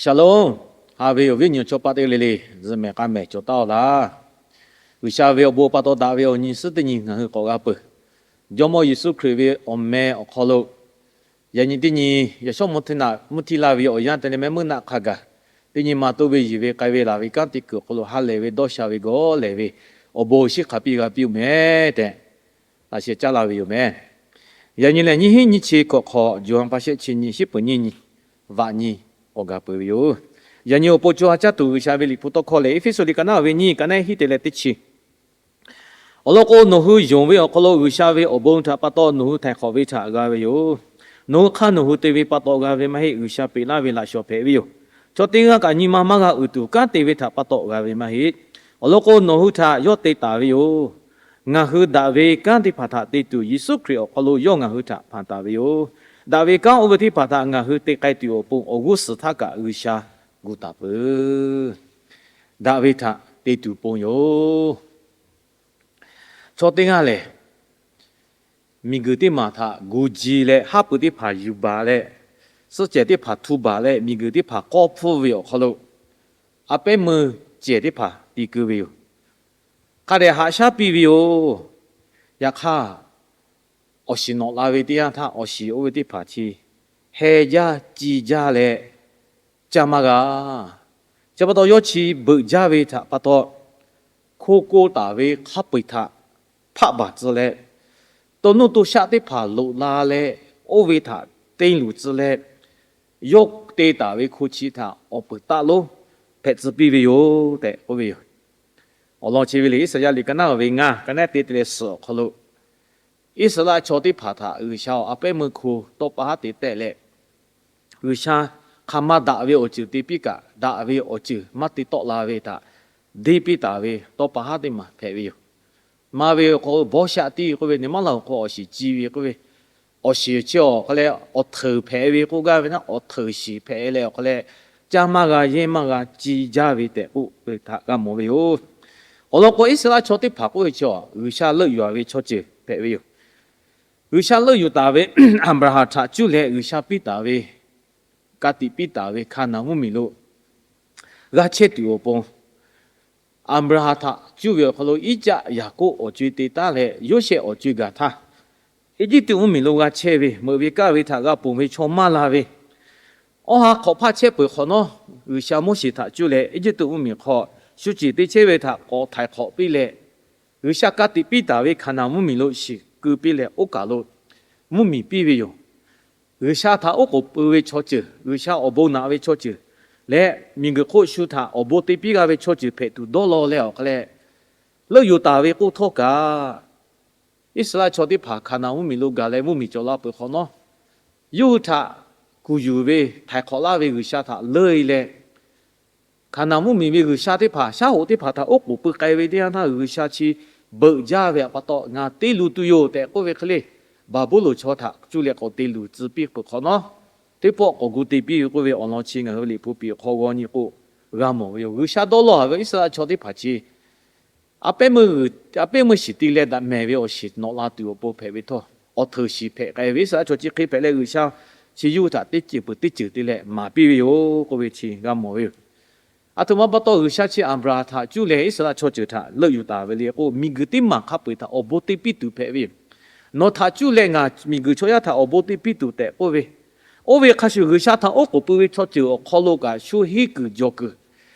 Shalom. Haꞈ ve awˬ viˉ awˬ nyi chaw paˆ teˇ g'aˇ le le, zuhꞈ mehˍ k'a mehˍ cawˬ taˉ-oˬ laˇ. G'uiˬsha ve awˬ bon pa taw daꞈ ve awˬ nyi suhˉ teˇ nyi ngaˬ hui k'awꞈ g'a peuˬ. Jawˇmawˇ Yeˍsuˆ Hkriꞈ ve awˬ meh awˬ hk'aw lo, yaꞈ nyi teˇ nyi yaꞈ shawˉ mvuhˇ htiˇ naꞈ mvuhˇ htiˇ laˇ ve awˬ yanˇ te leh mehˆ meuˇ naˆ hk'a gaˬ, teˇ nyi ma toˇ ve yiˬ ve k'ai ve laˬ ve kanˉ te kuiˬ awˬ hk'aw lo ha lehˬ ve dawˇ sha ve gawˬ lehˬ ve awˬ bon awˬ shinˉ hk'a piˇ g'a piˇ-oˬ meh tehꞈ, laꞈ sheh caˉ la ve yoˬ meh. Yaꞈ nyi lehˬ, nyiˇ hinˉ nyiˇ chi hkawꞈ hk'awꞈ, Jawˇhanˬ pa shehˆ chi nyi, shiˉ peuˍ nyiˇ nyi, vaꞈ nyi k'awꞈ gaˬ peuˬ ve yoˬ. Yaꞈ nyi awˬ pon co ha caˇ tuˬ G'uiˬsha ve Liꞈ hpu tawˇ hkawˇ lehˬ, Eˇfeˇsuꞈ liꞈ ka naˉ ve nyiˇ, ka naˉ hiˉ te leh teˇ chi. Awˬ lawn k'o, nawˬ hui yonˍ ve awˬ hk'aw lo G'uiˬsha ve awˬ bon htaꞈ pa taw nawˬ hui htaiˍ hk'awꞈ ve htaꞈ g'a ve yoˬ. Nawˬ hui hk'aˇ nawˬ hui te ve pa taw g'a ve maˇ heˆ. G'uiˬsha peꞈ laˇ ve laꞈ shawˍ hpehꞈ ve yoˬ. Chaw teˇ g'aˇ kaꞈ nyi ma maˇ g'a uiˍ tuˬ kanˉ te ve htaꞈ pa taw g'a ve maˇ heˆ. Awˬ lawn k'o, nawˬ hui htaꞈ yawˇ te taˍ ve yoˬ. Ngaˬ hui daꞈ ve kanˉ teˇ hpaˍ htaꞈ te tuˬ, Yeˍsuˆ Hkriꞈ awˬ hk'aw lo yawˇ ngaˬ hui htaꞈ hpanˍ taˍ ve yoˬ. Daꞈ ve kanˉ oˇ ve teˇ hpaˍ htaꞈ ngaˬ hui te k'ai tuˬ awˬ pon awˬ g'uˇ suhˍ htaˇ kaꞈ G'uiˬsha gu taˍ peuˬ. Daꞈ ve htaꞈ te tuˬ pon yoˬ. Chaw teˇ g'aˇ lehˬ, miˬguiˬ teˇ maˬ htaꞈ gu ji leh, haˉ pui teˇ hpaˍ yuˬ baˬ leh, suhˆ cehˬ teˇ hpaˍ htu baˬ leh, miˬguiˬ teˇ hpaˍ k'awˇ hpfuhˇ ve awˬ hk'aw lo, a pehˉ meuˇ cehˬ teˇ hpaˍ ti keu ve yoˬ. Hk'a dehꞈ haꞈ shaˉ piˇ ve yoˬ. Yaꞈ hk'aˇ, awˬ shiˍ nawꞈ la ve teˇ yanˇ htaˇ, awˬ shiˍ oˇ ve teˇ hpaˍ chi heh jaˇ ci jaˇ leh, caˇ maˇ g'a. Chi pa taw yawˇ chi beuꞈ jaˇ ve htaꞈ pa taw, hko ko taˍ ve hk'a peu-eˬ htaꞈ hpaˆ baˬ tcuh leh, to nuˇ to shaˆ teˇ hpaˍ loꞈ la leh, oˇ ve htaꞈ te luˬ tcuh leh, yawˇ te taˍ ve hko chi htaꞈ awˬ peuˬ taˆ lonˉ hpehꞈ tcuh piˇ ve yoˬ tehꞈ k'oˆ ve yoˬ. Awˬ lawn chi ve lehˬ, Iˉsaˍyaˆ liꞈ ka naˉ ve ngaˇ, ka naˉ te te leh suhˍ awˬ hk'aw lo, Iˉsaˍreˍlaˆ chaw teˇ hpaˍ htaꞈ G'uiˬsha a pehˉ meuˇ hko tawˇ pa haˉ te tehˆ leh, G'uiˬsha hk'aˬ ma daꞈ ve awˬ ceuˬ te piˇ kaꞈ, daꞈ ve awˬ ceuˬ maˇ te tawˆ la ve htaꞈ deˇ piˇ taˍ ve tawˇ pa haˉ teˇ maˬ hpehꞈ ve yoˬ. Ma ve awˬ hk'aw bawˇ shaˆ tiˇ k'oˆ ve, neˇ maˉ la awˬ hk'aw awˬ shiˍ ci ve k'oˆ ve, awˬ shiˍ chi awˬ hk'aw leh awˬ hteuˍ hpehꞈ ve k'oˆ gaˇ ve naˉ, awˬ hteuˍ shiˍ hpehꞈ leh awˬ hk'aw leh, caˇ maˇ g'a yehˇ maˇ g'a ci jaˇ ve tehꞈ k'oˆ ve htaꞈ g'a mawˬ ve yoˬ. Awˬ lawn k'o, Iˉsaˍreˍlaˆ chaw teˇ hpaˍ k'oˆ ve chi G'uiˬsha leuˆ yuˬ-a ve chaw ceuˬ hpehꞈ ve yoˬ. G'uiˬsha leuˆ yuˬ taˍ ve Aˍbraˍhanˍ htaꞈ cuˇ leh G'uiˬsha piˇ taˍ ve, ka tiꞈ piˇ taˍ ve Hkaˍnanˍ mvuhˇmiˬ lo g'a chehˇ tuˬ awˬ pon, Aˍbraˍhanˍ htaꞈ cuˇ ve awˬ hk'aw lo Iˉcaˆ, Yaˍkoˆ awˬ co-e te taˉ leh Yoˇsehꞈ awˬ co-e gaˬ htaˇ, Eˇjiˇtuꞈ mvuhˇmiˬ lo g'a chehˇ ve, meuꞈ ve kaˇ ve htaꞈ g'a ponˬ ve chaw maˇ la ve, awˬ ha hk'awꞈ hpaˇ chehˇ peuˬ hk'awꞈ nawˉ, G'uiˬsha Moˉseˍ htaꞈ cuˇ leh Eˇjiˇtuꞈ mvuhˇmiˬ hk'aw shu ciˍ te chehˇ ve htaꞈ k'awꞈ htaiˍ hk'awꞈ piˇ leh, G'uiˬsha ka tiꞈ piˇ taˍ ve Hkaˍnanˍ mvuhˇmiˬ lo shiˍ keu piˇ leh, oˇ kaˬ lo mvuhˇmiˬ piˇ ve yoˬ. G'uiˬsha htaꞈ oˉ k'oˍ pui ve chaw ceuˬ, G'uiˬsha awˬ bon naꞈ ve chaw ceuˬ leh, miˬguiˬ hk'oˆ shu htaꞈ awˬ bon te piˇ g'a ve chaw ceuˬ hpehꞈ tuˬ dawˇ law leh awˬ hk'a leh, leuˆ yuˬ taˍ ve k'oˆ htawˇ kaꞈ, Iˉsaˍreˍlaˆ chaw teˇ hpaˍ Hkaˍnanˍ mvuhˇmiˬ lo gaˬ leh mvuhˇmiˬ cawˬ la peuˬ hk'awꞈ nawˉ, yawˇ hui htaꞈ kuˬ yuˬ ve, htaiˍ hk'awꞈ laˇ ve G'uiˬsha htaꞈ leuˆ-e leh, Hkaˍnanˍ mvuhˇmiˬ ve G'uiˬsha teˇ hpaˍ, shaˉ hoꞈ teˇ hpaˍ htaꞈ oˉ k'oˍ pui k'ai ve teˇ yanˇ htaˇ, G'uiˬsha chi beuꞈ jaˇ ve pa taw, ngaˬ te luˬ tuˬ yoˬ tehꞈ k'oˆ ve hk'e le, Baˍbuˍlonˍ chaw htaꞈ cuˇ leh k'awꞈ te luˬ tcuh piˇ peuˬ hk'awꞈ nawˉ, teˇ pawˆ k'awꞈ gu te piˇ ve k'oˆ ve awˬ lawn chi ngaˬ hui ve Liꞈ hpu piꞈ hk'aw g'aw nyi k'o, g'a mawˬ ve yoˬ. G'uiˬsha dawˇ law-a ve Iˉsaˍreˍlaˆ chaw teˇ hpaˍ chi a pehˉ meuˇ shiˍ ti leh daꞈ mehˍ ve awˬ shiˍ nawꞈ la tuˬ awˬ pon hpehꞈ ve htawˇ, awˬ hteuˍ shiˍ hpehꞈ k'ai ve Iˉsaˍreˍlaˆ chaw chi hk'e hpehꞈ leh, G'uiˬsha chi yawˇ hui htaꞈ teˇ ceuˬ peuˬ teˇ ceuˬ te leh maˍ piˇ ve yoˬ k'oˆ ve chi g'a mawˬ ve yoˬ. A htoꞈ ma pa taw G'uiˬsha chi Aˍbraˍhanˍ htaꞈ cuˇ leh Iˉsaˍreˍlaˆ chaw ceuˬ htaꞈ leuˆ yuˬ taˍ ve le k'o, miˬguiˬ teˇ maˬ hk'a peu-eˬ htaꞈ awˬ bon te piˇ tuˬ hpehꞈ ve yoˬ. Nawˬ htaꞈ cuˇ leh ngaˬ miˬguiˬ chaw yaˇ htaꞈ awˬ bon te piˇ tuˬ tehꞈ k'oˆ ve, oˇ ve hk'a shuˍ G'uiˬsha htaꞈ oˉ k'oˍ pui ve chaw ceuˬ awˬ hk'aw lo kaꞈ shu henˇ kuiˬ jawˬ kuiˬ,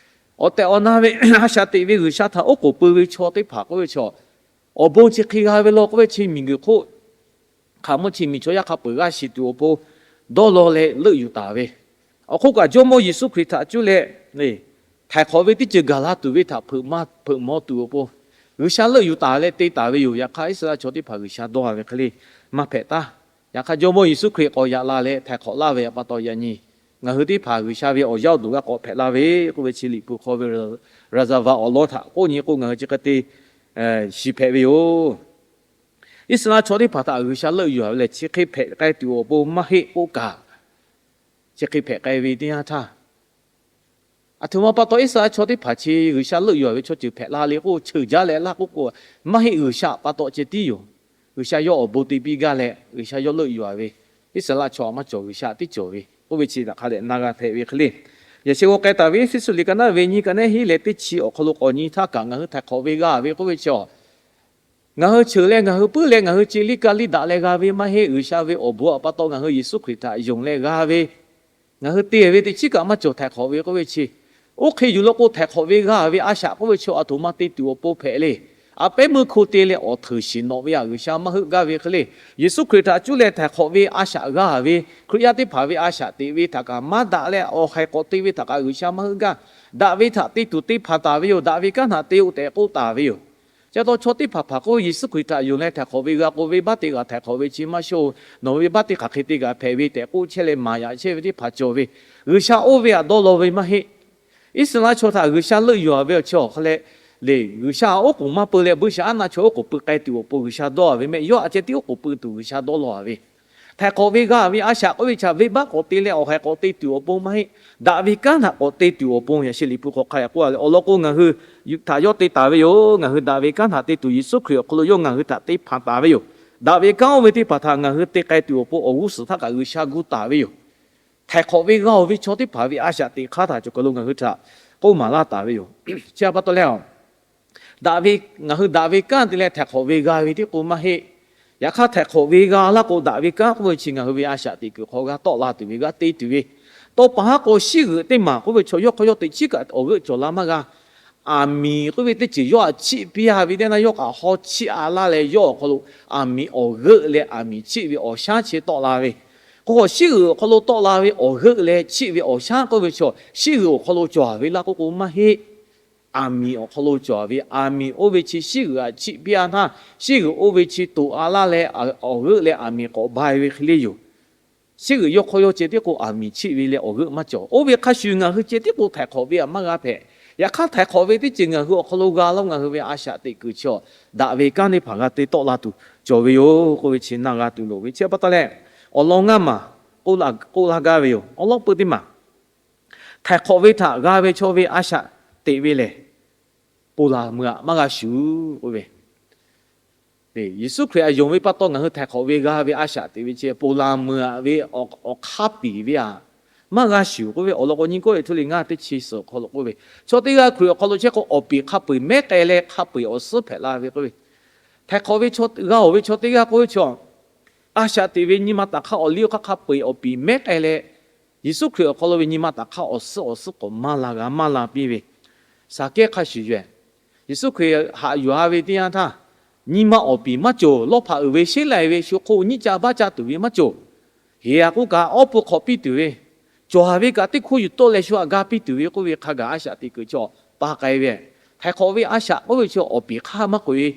awˬ tehˬ awˬ na ve a shaꞈ teꞈ ve G'uiˬsha htaꞈ oˉ k'oˍ pui ve chaw teˇ hpaˍ k'oˆ ve chaw, awˬ bon chi hk'e g'a ve law k'oˆ ve chi, miˬguiˬ hk'oˆ hk'aˬ mvuhˇ chi miˬ chaw yaˇ hk'a peu-eˬ g'a shiˍ tuˬ awˬ pon dawˇ law leh leuˆ yuˬ taˍ ve, awˬ hk'oˆ kaꞈ Jawˇmawˇ Yeˍsuˆ Hkriꞈ htaꞈ cuˇ leh htaiˍ hk'awꞈ ve teˇ ceuˬ gaˬ la tuˬ ve htaꞈ hpeuꞈ maw tuˬ awˬ pon, G'uiˬsha leuˆ yuˬ taˍ leh te taˍ ve yoˬ. Yaꞈ hk'aˇ Iˉsaˍreˍlaˆ chaw teˇ hpaˍ G'uiˬsha dawˇ-a ve hk'e le maˇ hpehꞈ taˉ. Yaꞈ hk'aˇ Jawˇmawˇ Yeˍsuˆ Hkriꞈ k'awꞈ yaꞈ la leh htaiˍ hk'awꞈ laˇ ve pa taw, yaꞈ nyi ngaˬ hui teˇ hpaˍ G'uiˬsha ve awˬ yaˇ awˬ duˬ g'a k'awꞈ hpehꞈ la ve k'oˆ ve chi Liꞈ hpu hk'aw ve Raˍzaˍvaˍ awˬ lawn htaꞈ k'oˆ nyi k'o, ngaˬ hui chi hk'e te shiˍ hpehꞈ ve yoˬ. Iˉsaˍreˍlaˆ chaw teˇ hpaˍ htaꞈ G'uiˬsha leuˆ yuˬ-a ve lehˬ, chi hk'e hpehꞈ k'ai tuˬ awˬ pon maˇ heˆ k'oˆ kaꞈ, chi hk'e hpehꞈ k'ai ve teˇ yanˇ htaˇ, a htoꞈ ma pa taw Iˉsaˍreˍlaˆ chaw teˇ hpaˍ chi G'uiˬsha leuˆ yuˬ-a ve chaw ceuˬ hpehꞈ la le k'o, cheuˬ jaˇ leh laˇ k'oˆ k'o, maˇ heˆ, G'uiˬsha pa taw ceh tiˉ yoˬ. G'uiˬsha yawˇ awˬ bon te piˇ gaˇ leh G'uiˬsha yawˇ leuˆ yuˬ-a ve, Iˉsaˍreˍlaˆ chaw maˇ cawˬ, G'uiˬsha tiˉ cawˬ ve k'oˆ ve chi htaꞈ hk'a dehꞈ na g'a hpehꞈ ve hk'e le. Yaꞈ sheh g'aw k'ai taˍ ve Eˇfeˇsuꞈ liꞈ ka naˉ ve nyiˇ ka naˉ hiˉ leh teˇ chi awˬ hk'aw lo k'awꞈ nyi htaˇ kaꞈ ngaˬ hui htaiˍ hk'awꞈ ve g'a ve k'oˆ ve chi, ngaˬ hui cheuˬ leh ngaˬ hui puiˉ leh ngaˬ hui ce liˇ ka liˇ daꞈ leh g'a ve maˇ heˆ. G'uiˬsha ve awˬ bon htaꞈ pa taw ngaˬ hui Yeˍsuˆ Hkriꞈ htaꞈ yonˍ leh g'a ve, ngaˬ hui te ve teˇ chiˉ kaꞈ maˇ cawˬ htaiˍ hk'awꞈ ve k'oˆ ve chi. Oˇ hk'e yuˬ law k'o, htaiˍ hk'awꞈ ve g'a ve a shaꞈ k'oˆ ve chi aˬ htoꞈ ma te tuˬ awˬ pon hpehꞈ le. A pehˉ meuˇ hko te leh awˬ hteuˍ shiˍ nawꞈ ve htaꞈ G'uiˬsha maˇ heuˆ gaˇ ve hk'e le. Yeˍsuˆ Hkriꞈ htaꞈ cuˇ leh htaiˍ hk'awꞈ ve a shaꞈ g'a ve, Hkriꞈ yaˇ teˇ hpaˍ ve a shaꞈ teꞈ ve htaꞈ kaꞈ maˇ daꞈ leh awˬ haiˬ k'awꞈ te ve htaꞈ kaꞈ G'uiˬsha maˇ heuˆ gaˇ. Daꞈ ve htaꞈ te tuˬ te hpanˍ taˍ ve yoˬ. Daꞈ ve kanˉ htaꞈ te-o tehꞈ k'oˆ taˍ ve yoˬ. Chi pa taw chaw teˇ hpaˍ hpaˍ k'o, Yeˍsuˆ Hkriꞈ htaꞈ yonˍ leh htaiˍ hk'awꞈ ve g'a k'o, venˇbaˆ teˇ g'aˇ htaiˍ hk'awꞈ ve chi maˇ shonˇ. Nawˬ ve venˇbaˆ teˇ hk'aˬ hk'e te g'a hpehꞈ ve tehꞈ k'oˆ chehˇ leh maˍ yaꞈ chehˇ ve teˇ hpaˍ cawˬ ve, G'uiˬsha oˇ ve htaꞈ dawˇ law ve maˇ heˆ. Iˉsaˍreˍlaˆ chaw htaꞈ G'uiˬsha leuˆ yuˬ-a ve awˬ chi awˬ hk'aw leh, G'uiˬsha oˉ k'oˍ maˇ peu leh buiˇshaˆaˉnaˆ chaw oˉ k'oˍ pui k'ai tuˬ awˬ pon G'uiˬsha dawˇ-a ve mehˆ. Yawˇ aꞈ ceh tiˉ oˉ k'oˍ pui tuˬ G'uiˬsha dawˇ law-a ve. Htaiˍ hk'awꞈ ve g'a ve a shaꞈ k'oˆ ve chi venˇbaˆ k'awꞈ te leh awˬ haiˬ k'awꞈ te tuˬ awˬ pon maˇ heˆ. Daꞈ ve kanˉ htaꞈ k'awꞈ te tuˬ awˬ pon yaꞈ sheh Liꞈ hpu hk'aw hk'a yaꞈ k'oˆ-a leh, awˬ lawn k'o ngaˬ hui htaꞈ yawˇ te taˍ ve yoˬ. Ngaˬ hui daꞈ ve kanˉ htaꞈ te tuˬ Yeˍsuˆ Hkriꞈ awˬ hk'aw lo yawˇ ngaˬ hui htaꞈ te hpanˍ taˍ ve yoˬ. Daꞈ ve kanˉ oˇ ve teˇ hpaˍ htaꞈ ngaˬ hui te k'ai tuˬ awˬ pon awˬ g'uˇ suhˍ htaˇ kaꞈ G'uiˬsha gu taˍ ve yoˬ. Htaiˍ hk'awꞈ ve g'a-oˬ ve chaw teˇ hpaˍ ve a shaꞈ teꞈ hk'aˇ htaꞈ cawˬ kaˬ lo ngaˬ hui htaꞈ k'oˆ maˍ laˇ taˍ ve yoˬ. Chi pa taw leh, daꞈ ve, ngaˬ hui daꞈ ve kanˉ te leh htaiˍ hk'awꞈ ve g'a ve tiˉ k'o maˇ heˆ. Yaꞈ hk'aˇ htaiˍ hk'awꞈ ve g'a laˇ k'o, daꞈ ve kanˉ k'oˆ ve chi ngaˬ hui ve a shaꞈ teꞈ kuiˬ hk'aw g'a tawˆ la tuˬ ve, g'a te tuˬ ve, tawˇ pa haˉ k'o shiˉ g'euꞈ teˇ maˬ k'oˆ ve chaw yawˇ hk'aw yawˇ teꞈ chiˉ kaꞈ awˬ g'euˆ cawˬ la maˇ g'a. Aˬ miˍ k'oˆ ve teˇ ceuˬ yawˇ htaꞈ chiˆ piˇ-a ve teˇ naˇ yawˇ kaꞈ haw chiˆ-a laˇ leh yawˇ awˬ hk'aw lo aˬ miˍ awˬ g'euˆ leh aˬ miˍ chiˆ ve awˬ shaˉ chi tawˆ la ve. K'o, shiˉ g'euꞈ awˬ hk'aw lo tawˆ la ve awˬ g'euˆ leh chiˆ ve awˬ shaˉ k'oˆ ve chaw, shiˉ g'euꞈ awˬ hk'aw lo cawˬ ve laˇ k'oˆ k'o maˇ heˆ. Aˬ miˍ awˬ hk'aw lo cawˬ ve, aˬ miˍ oˇ ve chi shiˉ g'euꞈ htaꞈ chiˆ piˇ-a htaˇ, shiˉ g'euꞈ oˇ ve chi toꞈ-a laˇ leh awˬ g'euˆ leh aˬ miˍ k'awꞈ ba-e ve hk'e le yoˬ. Shiˉ g'euꞈ yawˇ hk'aw yawˇ ceh tiˉ k'o aˬ miˍ chiˆ ve leh awˬ g'euˆ maˇ cawˬ. Oˇ ve hk'a shuˍ ngaˬ hui ceh tiˉ k'o htaiˍ hk'awꞈ ve htaꞈ maˇ g'a hpehꞈ. Yaꞈ hk'aˇ htaiˍ hk'awꞈ ve teˇ ceuˬ ngaˬ hui awˬ hk'aw lo g'a laˇ, ngaˬ hui ve a shaꞈ teꞈ kuiˬ chi daꞈ ve kanˉ teˇ hpaˍ g'a te tawˆ la tuˬ cawˬ ve yoˬ k'oˆ ve chi naˇ g'a tuˬ loˍ ve. Chi pa taw leh, awˬ lawn ngaˇ maˬ k'oˆ laˇ gaˇ ve yoˬ. Awˬ lawn peuˬ teˇ maˬ, htaiˍ hk'awꞈ ve htaꞈ g'a ve chaw ve a shaꞈ teꞈ ve lehˬ, ponˬ laˬ meuˍ-aꞈ maˇ g'a shuˍ k'oˆ ve, Yeˍsuˆ Hkriꞈ htaꞈ yonˍ ve pa taw ngaˬ hui htaiˍ hk'awꞈ ve g'a ve a shaꞈ teꞈ ve chi ponˬ laˬ meuˍ-aꞈ ve awˬ hk'aˇ piˍ ve-aꞈ maˇ g'a shuˍ k'oˆ ve awˬ lawn k'o, nyiˇ Kawˇrenˍhtuˆ liꞈ ngaˇ teˇ chi suhˍ awˬ hk'aw lo k'oˆ ve, chaw teˇ g'aˇ Hkriꞈ awˬ hk'aw lo chehˇ k'o awˬ piˍ hk'a peu-eˬ mehˉ k'ai leh hk'a peu-eˬ awˬ suhˉ hpehꞈ la ve k'oˆ ve, htaiˍ hk'awꞈ ve chaw, g'a-oˬ ve chaw teˇ g'aˇ k'oˆ ve chaw, a shaꞈ teꞈ ve nyi ma taꞈ hk'aˇ awˬ liˇ awˬ hk'aˇ hk'a peu-eˬ awˬ piˍ mehˉ k'ai leh, Yeˍsuˆ Hkriꞈ awˬ hk'aw lo ve nyi ma taꞈ hk'aˇ awˬ suhˉ awˬ suhˉ k'awꞈ maˇ la g'a maˇ la piˇ ve, Saˍkehˇ hk'a shuˍ yoˬ. Yeˍsuˆ Hkriꞈ haꞈ yuˬ-a ve teˇ yanˇ htaˇ, nyi ma awˬ piˍ maˇ cawˬ. Lawˇ hpaꞈ uiˍ ve sheˉ lai ve shu hk'oˆ nyiˇ ca baˆ ca tuˬ ve maˇ cawˬ. Heˍ-a k'oˆ kaꞈ awˉ pui hk'awꞈ piˇ tuˬ ve, cawˬ-a ve kaꞈ teˇ hkoˇ yuˬ tawˆ leh shu htaꞈ ga piˇ tuˬ ve k'oˆ ve hk'a gaˬ a shaꞈ teꞈ kuiˬ chi pa k'ai ve, htaiˍ hk'awꞈ ve a shaꞈ k'oˆ ve chi awˬ piˍ hk'aˇ maˇ k'oꞈ-e.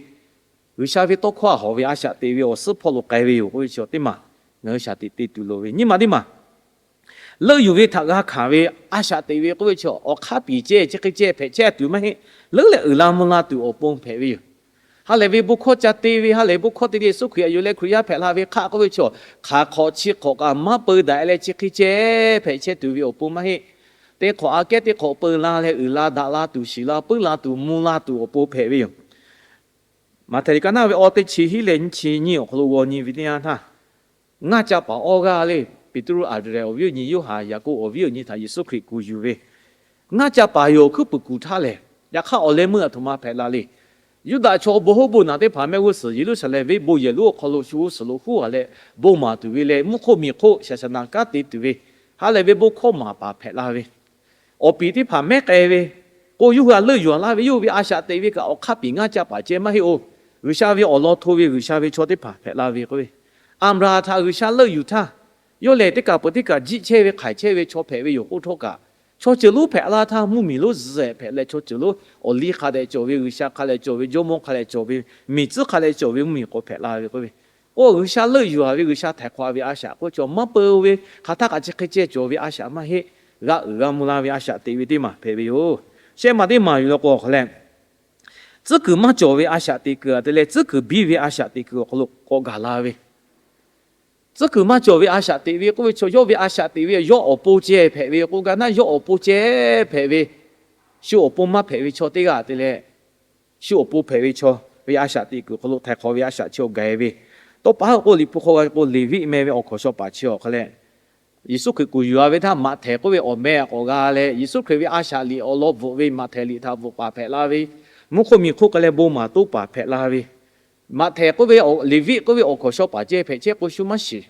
G'uiˬsha ve tawˇ hkawˇ htaꞈ hawˬ ve a shaꞈ teꞈ ve awˬ suhˉ hpawˇ lo k'ai ve yoˬ k'oˆ ve chi teˇ maˬ ngaˬ hui shaˍ tiꞈ te tuˬ loˍ ve. Nyiˇ maˬ teˇ maˬ, leuˆ yuˬ ve htaꞈ g'a hkanˍ ve a shaꞈ teꞈ ve k'oˆ ve chi awˬ hk'aˇ piˍ ceh chi hk'e ceh hpehꞈ chehˇ tuˬ maˇ heˆ. Leuˉ leh uiˍ la mvuh la tuˬ awˬ pon hpehꞈ ve yoˬ. Ha lehˬ ve bon hkawˇ ca te ve, ha lehˬ bon hkawˇ te leh Yeˍsuˆ Hkriꞈ htaꞈ yonˍ leh Hkriꞈ yaˇ hpehꞈ la ve hk'aˆ k'oˆ ve chi, hk'aˬ hk'awꞈ chi hk'awꞈ kaꞈ maˇ peu daꞈ leh chi hk'e ceh hpehꞈ chehˇ tuˬ ve awˬ pon maˇ heˆ. Teˇ hk'awꞈ aꞈ kehˉ teˇ hk'awꞈ peu la leh uiˍ la daꞈ la tuˬ shiˍ la puiˉ la tuˬ mvuh la tuˬ awˬ pon hpehꞈ ve yoˬ. Maꞈhtehˍ liꞈ ka naˉ ve awˬ teˇ chi hiˉ leh nyiˇ chi nyiˇ awˬ hk'aw lo g'aw nyi ve teˇ yanˇ htaˇ, ngaˇ ca paˍ awˇ g'aˇ le, Peˍtruˆ, Anˍdrehˍ awˬ viˉ awˬ nyi, Yoˇhanˬ, Yaˍkoˆ awˬ viˉ awˬ nyi htaꞈ Yeˍsuˆ Hkriꞈ kuˬ yuˬ ve, ngaˇ ca paˍ yoˬ hkuiˉ puiˍ kuˬ htaˇ lehˬ, yaꞈ hk'aˇ awˬ leh meuˇ aˬ htoꞈ ma hpehꞈ la le. Yuˇdaꞈ chaw bon hoˉ bon naˬ teˇ hpaˍ mehˆ g'uˇ suhˍ Yeˍruˆsaˍlehnˍ venˇ bon yehˬ lonˉ awˬ hk'aw lo shu g'uˇ suhˍ lo huˉ-a leh, bon maˍ tuˬ ve leh mvuhˇ hk'oˆ miˬ hk'oˆ shaˍshaˍnaˍ kanˉ te tuˬ ve, ha lehˬ ve bon hkawˇ maˍ paˍ hpehꞈ la ve, awˬ piˍ teˇ hpaˍ mehˉ k'ai ve, k'o yawˇ hui htaꞈ leuˆ yuˬ-a laˇ ve, yawˇ hui ve a shaꞈ teꞈ ve kaꞈ awˬ hk'aˇ piˍ ngaˇ ca paˍ ceh maˇ heˆ-oˬ. G'uiˬsha ve awˬ lawn hto ve G'uiˬsha ve chaw teˇ hpaˍ hpehꞈ la ve k'oˆ ve, Aˍbraˍhanˍ htaꞈ G'uiˬsha leuˆ yuˬ htaˇ, yawˇ lehˬ teˇ kaˬ peuˬ teˇ kaˬ jiˆ chehˇ ve hk'aiˬ chehˇ ve chaw hpehꞈ ve yoˬ k'oˆ htawˇ kaꞈ, chaw ceuˬ lonˉ hpehꞈ la htaˇ mvuhˇmiˬ lonˉ zuhꞈ hpehꞈ leh chaw ceuˬ lonˉ awˬ liˇ hk'a dehꞈ cawˬ ve, G'uiˬsha hk'a dehꞈ cawˬ ve, jawˇmawˇ hk'a dehꞈ cawˬ ve, miˬ tcuhˉ hk'a dehꞈ cawˬ ve mvuhˇmiˬ k'awꞈ hpehꞈ la ve k'oˆ ve, k'o G'uiˬsha leuˆ yuˬ-a ve G'uiˬsha htaiˍ hk'awꞈ ve a shaꞈ k'oˆ ve chi maˇ peu ve, hk'aˬ htaˇ kaꞈ chi hk'e ceh cawˬ ve a shaꞈ maˇ heˆ. G'a uiˍ g'a mvuh la ve a shaꞈ teꞈ ve teˇ maˬ hpehꞈ ve yoˬ. Shehˆ maˬ teˇ maˬ yuˬ leh k'o awˬ hk'aw leh, tcuhˉ kuiˬ maˇ cawˬ ve a shaꞈ teꞈ kuiˬ-a te leh tcuhˉ kuiˬ biˇ ve a shaꞈ teꞈ kuiˬ awˬ hk'aw lo k'awꞈ gaˬ la ve, tcuhˉ kuiˬ maˇ cawˬ ve a shaꞈ teꞈ ve k'oˆ ve chaw, yawˇ ve a shaꞈ teꞈ ve yawˇ awˬ pon ceh hpehꞈ ve k'o, ga naˆ yawˇ awˬ pon ceh hpehꞈ ve, shu awˬ pon maˇ hpehꞈ ve chaw teˇ g'aˇ te leh, shu awˬ pon hpehꞈ ve chaw ve a shaꞈ teꞈ kuiˬ awˬ hk'aw lo htaiˍ hk'awꞈ ve a shaꞈ chi awˬ gaˬ-e ve, tawˇ pa haˉ k'o Liꞈ hpu hk'aw g'a ve k'o Leˍviˆ meh ve awˬ hkawˍ shaw paˍ chi awˬ hk'aw leh, Yeˍsuˆ Hkriꞈ kuˬ yuˬ-a ve htaˇ, Maꞈhtehˍ k'oˆ ve awˬ meh k'awꞈ g'a leh, Yeˍsuˆ Hkriꞈ ve a shaꞈ liꞈ awˬ lawn bvuhꞈ ve, Maꞈhtehˍ liꞈ htaꞈ bvuhꞈ paˍ hpehꞈ la ve, mvuhˇ hk'oˆ miˬ hk'oˆ k'ai leh bon maˍ toˉ paˍ hpehꞈ la ve, Maꞈhtehˍ k'oˆ ve, Leˍviˆ k'oˆ ve awˬ hkawnˍ shaw paˍ ceh hpehꞈ chehˇ k'o shu maˇ shiˍ.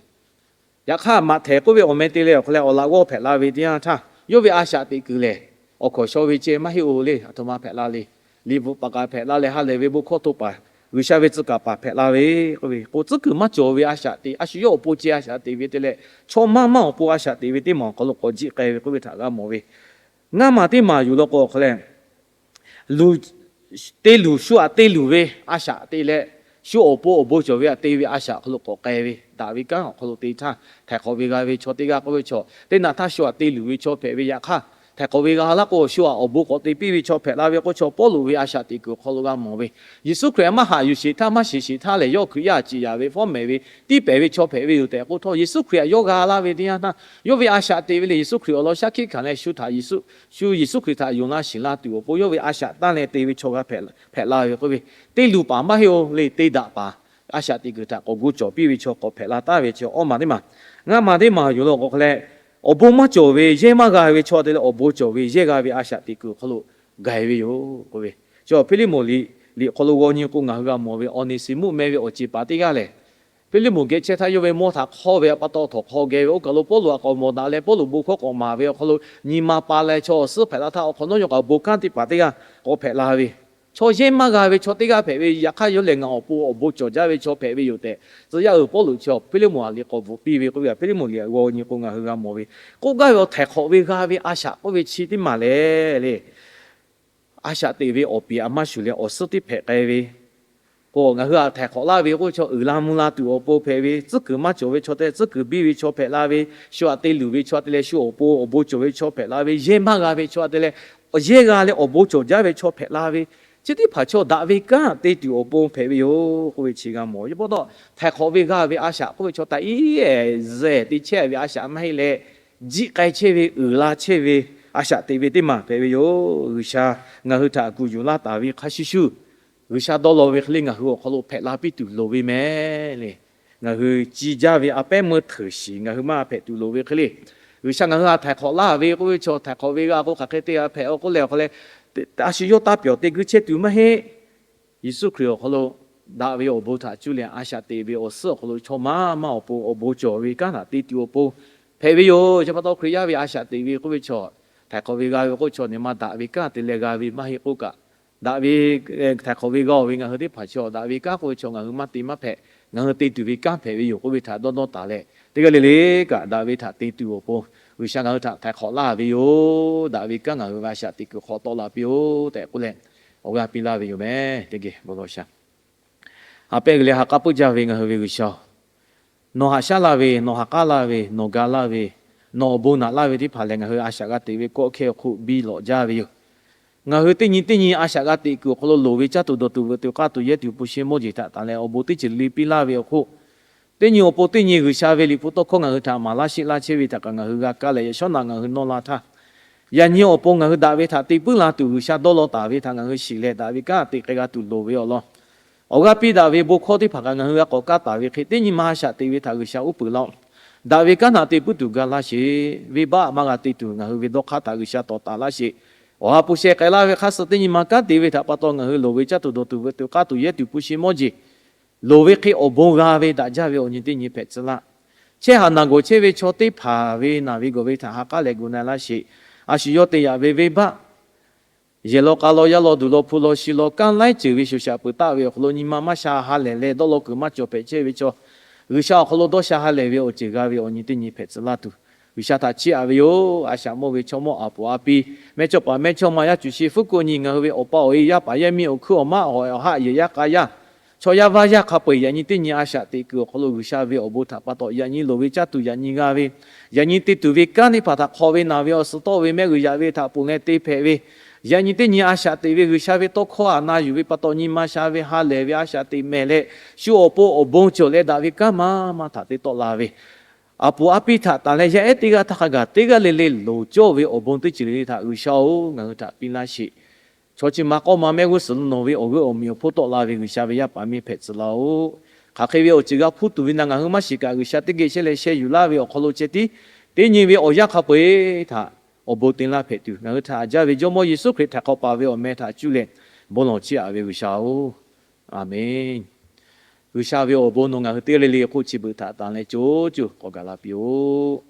Yaꞈ hk'aˇ, Maꞈhtehˍ k'oˆ ve awˬ meh te leh awˬ hk'aw leh awˬ laꞈ g'awˇ hpehꞈ la ve teˇ yanˇ htaˇ, yawˇ ve a shaꞈ teꞈ kuiˬ lehˬ, awˬ hkawnˍ shaw ve ceh maˇ heˆ-oˬ le, aˬ htoꞈ ma hpehꞈ la le. Liꞈ bvuhꞈ paˍ kaꞈ hpehꞈ la leh, ha lehˬ ve bon hkawˇ htoꞈ paˍ, G'uiˬsha ve tcuh kaˍ paˍ hpehꞈ la ve k'oˆ ve k'o, tcuhˉ kuiˬ maˇ cawˬ ve a shaꞈ teꞈ, a shu yawˇ awˬ pon ceh a shaꞈ teꞈ ve te leh, chaw maˇ maˇ awˬ pon a shaꞈ teꞈ ve teˇ maˬ awˬ hk'aw lo k'awꞈ jiˆ k'ai ve k'oˆ ve htaꞈ g'a mawˬ ve. Ngaˇ maˬ teˇ maˬ yuˬ law k'o awˬ hk'aw leh, luˬ, te luˬ shu htaꞈ te luˬ ve a shaꞈ te leh, shu awˬ pon awˬ bon cawˬ ve htaꞈ te ve a shaꞈ hk'aw lo k'awꞈ k'ai ve, daꞈ ve kanˉ awˬ hk'aw lo te htaˇ, htaiˍ hk'awꞈ ve g'a ve chaw teˇ g'aˇ k'oˆ ve chaw, teˇ naꞈ htaˇ shu htaꞈ te luˬ ve chaw hpehꞈ ve yaꞈ hk'aˇ, htaiˍ hk'awꞈ ve g'a laˇ k'o, shu htaꞈ awˬ bon k'awꞈ te piˇ ve chaw hpehꞈ la ve k'oˆ, chaw Pawˇluꞈ ve a shaꞈ teꞈ kuiˬ awˬ hk'aw lo g'a mawˬ ve. Yeˍsuˆ Hkriꞈ htaꞈ maˇ haꞈ yuˬ sheˍ htaˇ, maˇ shiˍ sheˍ htaˇ lehˬ, yawˇ Hkriꞈ yaˇ ciˍ yaˍ ve fawˉ mehˍ ve tiˉ pehˍ ve chaw hpehꞈ ve yoˬ tehꞈ k'oˆ htawˇ, Yeˍsuˆ Hkriꞈ htaꞈ yawˇ g'a laˇ ve teˇ yanˇ htaˇ, yawˇ ve a shaꞈ teꞈ ve lehˬ, Yeˍsuˆ Hkriꞈ awˬ lawn shaˉ hkiˆ hkanˍ leh shu htaꞈ Yeˍsuˆ, shu Yeˍsuˆ Hkriꞈ htaꞈ yonˍ la shiˍ la tuˬ awˬ pon yawˇ ve a shaꞈ tanˇ leh te ve chaw g'a hpehꞈ la ve k'oˆ ve, te luˬ paˍ maˇ heˆ-oˬ le, te daꞈ paˍ, a shaꞈ teꞈ kuiˬ htaꞈ k'awꞈ gu cawˬ piˇ ve chaw k'awꞈ hpehꞈ la taˍ ve chi awˇ maˬ teˇ maˬ. Ngaˇ maˬ teˇ maˬ yuˬ law k'o hk'aw leh, awˬ bon maˇ cawˬ ve yehˇ maˇ g'a ve chaw te leh awˬ bon cawˬ ve yehˇ g'a ve a shaꞈ teꞈ kuiˬ awˬ hk'aw lo gaiˬ ve yoˬ k'oˆ ve. Chi Hpiˇliˇmonˍ liꞈ, liꞈ hk'aw lo g'aw nyi k'o ngaˬ hui g'a mawˬ ve Oneˍsiˍmuˆ meh ve awˬ ceˬ paˍ teˇ g'aˇ lehˬ, Hpiˇliˇmonˍ geh chehˇ htaˇ yawˇ ve mawˇ htaꞈ hk'awˇ ve pa taw htawnˍ hk'aw geh ve oˇ kaˬ lo Pawˇluꞈ htaꞈ k'awꞈ mawˬ daꞈ leh Pawˇluꞈ bon hkawˇ k'awꞈ maˍ ve awˬ hk'aw lo nyi ma pa leh chaw awˬ suhˉ hpehꞈ la htaˇ awˬ hk'awꞈ nawˉ yawˇ kaꞈ bon kanˉ teˇ hpaˍ teˇ g'aˇ k'awꞈ hpehꞈ la ve. Chaw yehˇ maˇ g'a ve chaw teˇ g'aˇ hpehꞈ ve yaꞈ hk'aˇ yawˇ lehˬ ngaˬ awˬ pon awˬ bon cawˬ jaˇ ve chaw hpehꞈ ve yoˬ tehꞈ, tcuh yaˇ uiˍ Pawˇluꞈ chi Hpiˇliˇmonˍ htaꞈ liꞈ k'awꞈ bvuhꞈ piˇ ve k'oˆ ve, Hpiˇliˇmonˍ liꞈ g'aw nyi k'o ngaˬ hui g'a mawˬ ve. K'oˆ gaˇ ve awˬ htaiˍ hk'awꞈ ve g'a ve a shaꞈ k'oˆ ve chi teˇ maˬ lehˬ le, a shaꞈ teꞈ ve awˬ piˍ a maˇ shuˍ leh awˬ suhˉ teˇ hpehꞈ k'ai ve k'o, ngaˬ hui htaꞈ htaiˍ hk'awꞈ laˇ ve k'oˆ ve chaw uiˍ la mvuh la tuˬ awˬ pon hpehꞈ ve, tcuhˉ kuiˬ maˇ cawˬ ve chaw te tcuhˉ kuiˬ biˇ ve chaw hpehꞈ la ve, shu htaꞈ te luˬ ve chaw te leh shu awˬ pon awˬ bon cawˬ ve chaw hpehꞈ la ve, yehˇ maˇ g'a ve chaw te leh yehˇ g'a leh awˬ bon cawˬ jaˇ ve chaw hpehꞈ la ve, chi teˇ hpaˍ chaw daꞈ ve kanˉ te tuˬ awˬ pon hpehꞈ ve yoˬ k'oˆ ve chi g'a mawˬ. Yaꞈ pa taw, htaiˍ hk'awꞈ ve g'a ve a shaꞈ k'oˆ ve chaw taꞈ iˉ ehˍ zehˬ te chehˇ ve a shaꞈ maˇ heˆ leh, jiˆ k'ai chehˇ ve uiˍ la chehˇ ve a shaꞈ teꞈ ve teˇ maˬ hpehꞈ ve yoˬ. G'uiˬsha ngaˬ hui htaꞈ kuˬ yuˬ laˇ taˍ ve hk'a shuˍ shuˍ, G'uiˬsha dawˇ law ve hk'e le ngaˬ hui awˬ hk'aw lo hpehꞈ la piˇ tuˬ loˍ ve meh le. Ngaˬ hui ci jaˇ ve a pehˉ meuˇ hteuꞈ shiˍ ngaˬ hui maˇ hpehꞈ tuˬ loˍ ve hk'e le, G'uiˬsha ngaˬ hui htaꞈ htaiˍ hk'awꞈ laˇ ve k'oˆ ve chaw htaiˍ hk'awꞈ ve g'a k'o hk'aˬ hk'e te g'a hpehꞈ-o k'oˆ leh awˬ hk'aw leh, a shu yawˇ taˇ pyawˬ te guiˇ chehˇ tuˬ maˇ heˆ. Yeˍsuˆ Hkriꞈ awˬ hk'aw lo daꞈ ve awˬ bon htaꞈ cuˇ leh a shaꞈ teꞈ ve awˬ suhˉ awˬ hk'aw lo chaw maˇ maˇ awˬ pon awˬ bon cawˬ ve kanˉ htaꞈ te tuˬ awˬ pon hpehꞈ ve yoˬ. Chi pa taw Hkriꞈ yaˇ ve a shaꞈ teꞈ ve k'oˆ ve chaw, htaiˍ hk'awꞈ ve g'a ve k'oˆ chaw nyi ma daꞈ ve kanˉ te leh g'a ve maˇ heˆ k'oˆ kaꞈ, daꞈ ve htaiˍ hk'awꞈ ve g'a-oˬ ve ngaˬ hui teˇ hpaˍ chaw daꞈ ve kanˉ k'oˆ ve chaw ngaˬ hui maˇ te maˇ hpehꞈ, ngaˬ hui te tuˬ ve kanˉ hpehꞈ ve yoˬ k'oˆ ve htaꞈ dawˇ nawˇ taˍ leh, teˇ g'aˇ le le kaꞈ daꞈ ve htaꞈ te tuˬ awˬ pon G'uiˬsha ngaˬ hui htaꞈ htaiˍ hk'awꞈ laˇ ve yoˬ. Daꞈ ve kanˉ ngaˬ hui ve a shaꞈ teꞈ kuiˬ hk'awꞈ tawˆ la piˇ-oˆ tehꞈ k'oˆ leh, awˬ g'aˇ piˇ laˇ ve yoˬ meh. Teˇ geh bon law sha ha pehˇ g'uiˬ leh ha k'aˉ puiˉ jaˇ ve ngaˬ hui ve G'uiˬsha-oˬ, nawˬ haꞈ shaˉ laˇ ve, nawˬ ha k'aˉ laˇ ve, nawˬ ga laˇ ve, nawˬ awˬ bon naꞈ laˇ ve teˇ hpaˍ lehˬ, ngaˬ hui a shaꞈ g'a teꞈ ve kawˆ hkehˇ awˬ hk'oˆ biˇ lawꞈ jaˇ ve yoˬ. Ngaˬ hui teˇ nyi teˇ nyi a shaꞈ g'a teꞈ kuiˬ awˬ hk'aw lo loˍ ve caˇ tuˬ dawˬ tuˬ veuꞈ tuˬ k'aˇ tuˬ yehˇ tuˬ hpu shi mawˇ jeˬ htaꞈ tanˬ leh awˬ bon teˇ ceuˬ le piˇ laˇ ve awˬ hk'oˆ, teˇ nyi awˬ pon teˇ nyi G'uiˬsha ve liꞈ hpu tawˇ hkawˇ ngaˬ hui htaꞈ maˍ laˇ sheˆ laˇ chehˇ ve htaꞈ kaꞈ ngaˬ hui g'a kaˇ leh, yaꞈ shawˉ naꞈ ngaˬ hui nawˇ la htaˇ, yaꞈ nyi awˬ pon ngaˬ hui daꞈ ve htaꞈ te puiˉ la tuˬ G'uiˬsha dawˇ law taˍ ve htaꞈ ngaˬ hui shiˍ leh, daꞈ ve kanˉ te k'ai g'a tuˬ loˍ ve awˬ lawn, awˬ g'aˇ piˇ daꞈ ve bon hkawˇ teˇ hpaˍ kaꞈ ngaˬ hui g'a k'awꞈ kaˇ taˍ ve hk'e, teˇ nyi ma a shaꞈ teꞈ ve htaꞈ G'uiˬsha uˉ peunˍ laˇ-oˆ. Daꞈ ve kanˉ htaꞈ te puiˉ tuˬ ga laˇ sheˍ. Venˇbaˆ maˇ g'a te tuˬ ngaˬ hui ve dawˇ hk'aˇ htaꞈ G'uiˬsha tawˍ taˍ laˇ sheˍ. Awˬ ha hpu sheh k'ai laˇ ve hk'aˇ suh teˇ nyi ma kanˉ te ve htaꞈ pa taw ngaˬ hui loˍ ve caˇ tuˬ dawˬ tuˬ veuꞈ tuˬ k'aˇ tuˬ yehˇ tuˬ hpu shi mawˇ jeˬ loˍ ve hk'e awˬ bon g'a ve daꞈ jaˇ ve awˬ nyi teˇ nyi hpehꞈ tcuh laˇ. Chehˇ haꞈ naˬ gawˬ chehˇ ve chaw teˇ hpaˍ ve naˬ ve gawˬ ve htaꞈ ha k'aˉ leh gu na laˇ sheˍ. A shu yawˇ te yaꞈ ve venˇbaˆ yehˬ law k'a law yaˇ law duˬ law hpu law shi law kanˉ laiˉ ceuˬ ve shoˍ shaꞈ peuˬ taˆ ve awˬ hk'aw lo nyi ma maˇ sha ha lehˬ leh dawˇ law kuiˬ maˇ cawˬ hpehꞈ chehˇ ve chaw, G'uiˬsha awˬ hk'aw lo dawˇ sha ha lehˬ ve awˬ ceuˬ g'a ve awˬ nyi teˇ nyi hpehꞈ tcuh laˇ tuˬ, G'uiˬsha htaꞈ chiˇ aꞈ ve yoˬ. A shaꞈ mawˇ ve chaw mawˇ aˍ puˍ aˍ pi, mehˇchawˇ paˍ mehˇchawˇma yaˇ cuˬ shi fuˉ kuˆ nyi ngaˬ hui ve awˬ pa awˬ e yaˇ paˍ yaˇ miˇ awˬ hkuiˉ awˬ maˉ awˬ ha yehˬ yaˇ k'a yaˇ, chaw yaˇ vaˇ yaˇ hk'a peu-eˬ yaꞈ nyi teˇ nyi a shaꞈ teꞈ kuiˬ awˬ hk'aw lo G'uiˬsha ve awˬ bon htaꞈ pa taw yaꞈ nyi loˍ ve caˇ tuˬ yaꞈ nyi g'a ve, yaꞈ nyi te tuˬ ve kanˉ teˇ hpaˍ htaꞈ hk'awꞈ ve naˬ ve awˬ suhˍ tawˆ ve mehˆ g'uiˬ yaꞈ ve htaꞈ ponˬ leh te hpehꞈ ve, yaꞈ nyi teˇ nyi a shaꞈ teꞈ ve G'uiˬsha ve tawˇ hkawˇ htaꞈ na yuˬ ve pa taw nyi ma sha ve ha lehˬ ve a shaꞈ teꞈ mehˍ leh, shu awˬ pon awˬ bon cawˬ leh daꞈ ve kanˉ maˇ maˇ htaꞈ te tawˆ la ve, aˍ puˍ aˍ piˇ htaꞈ tanˬ leh yaˇ ehˉ teˇ g'aˇ htaˇ hk'a gaˬ teˇ g'aˇ le le loˍ cawˇ ve awˬ bon teˇ ceuˬ le le htaꞈ G'uiˬsha-oˬ, ngaˬ hui htaꞈ piˇ laˇ sheˍ. Chaw chi ma k'awˇ ma mehˆ g'uˇ suhˍ lo nawˬ ve awˬ g'euˆ awˬ miˬ awˬ hponˇ tawˆ la ve G'uiˬsha ve yaˇ paˍ miˇ hpehꞈ tcuh laˇ-oˆ. Hk'aˬ hk'e ve awˬ ceuˬ g'a hpuˇ tuˬ ve na ngaˬ hui maˇ shiˍ kaꞈ, G'uiˬsha teˇ geh chehˇ leh sheh yuˬ laˇ ve awˬ hk'aw lo ceh tiˉ teˇ nyi ve awˬ yanˇ hk'a peu-eˬ htaꞈ awˬ bon te laˇ hpehꞈ tuˬ, ngaˬ hui htaꞈ haꞈ jaˇ ve Jawˇmawˇ Yeˍsuˆ Hkriꞈ htaꞈ hk'awꞈ paˍ ve awˬ meh htaꞈ cuˇ leh bon lawˬ chiˇ aꞈ ve G'uiˬsha-oˬ, Aˍmenˍ. G'uiˬsha ve awˬ bon nawˬ ngaˬ hui teˇ g'aˇ le le hk'oˆ chi beuꞈ htaꞈ tanˍ leh co cuˇ k'awꞈ gaˬ la piˇ-oˆ.